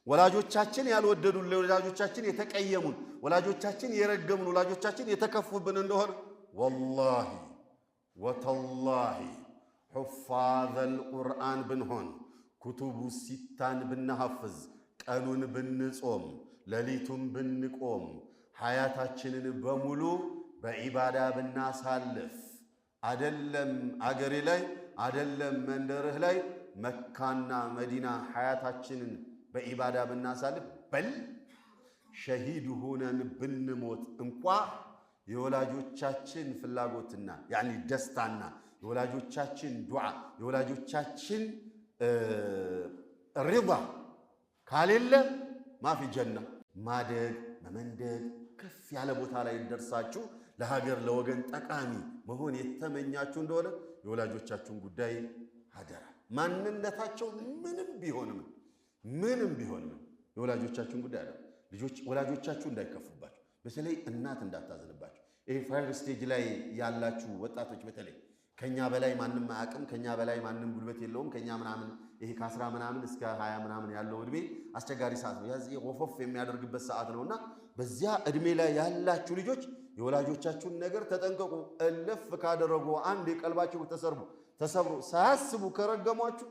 ወላጆቻችን ያልወደዱን፣ ወላጆቻችን የተቀየሙን፣ ወላጆቻችን የረገሙን፣ ወላጆቻችን የተከፉብን እንደሆነ ወላሂ ወተላሂ ሑፋዘል ቁርአን ብንሆን፣ ኩቱቡ ሲታን ብናሐፍዝ፣ ቀኑን ብንጾም፣ ሌሊቱን ብንቆም፣ ሐያታችንን በሙሉ በዒባዳ ብናሳልፍ፣ አደለም አገሬ ላይ፣ አደለም መንደርህ ላይ፣ መካና መዲና ሐያታችንን በዒባዳ ብናሳልፍ፣ በል ሸሂድ ሆነን ብንሞት እንኳ የወላጆቻችን ፍላጎትና ያኒ ደስታና የወላጆቻችን ዱዓ፣ የወላጆቻችን ሪዳ ካሌለ ማፊ ጀና። ማደግ፣ መመንደግ፣ ከፍ ያለ ቦታ ላይ ደርሳችሁ ለሀገር ለወገን ጠቃሚ መሆን የተመኛችሁ እንደሆነ የወላጆቻችሁን ጉዳይ አደራ። ማንነታቸው ምንም ቢሆንም፣ ምንም ቢሆንም የወላጆቻችሁን ጉዳይ አደራ። ልጆች፣ ወላጆቻችሁ እንዳይከፉባችሁ፣ በተለይ እናት እንዳታዝንባችሁ። ይሄ fire stage ላይ ያላችሁ ወጣቶች በተለይ ከኛ በላይ ማንም አያውቅም፣ ከኛ በላይ ማንም ጉልበት የለውም፣ ከኛ ምናምን ይሄ ከ10 ምናምን እስከ 20 ምናምን ያለው እድሜ አስቸጋሪ ሰዓት ነው። ያዚህ ወፈፍ የሚያደርግበት ሰዓት ነውና በዚያ እድሜ ላይ ያላችሁ ልጆች የወላጆቻችሁን ነገር ተጠንቀቁ። እልፍ ካደረጉ፣ አንድ የቀልባችሁ ተሰርቡ ተሰብሮ ሳያስቡ ከረገሟችሁ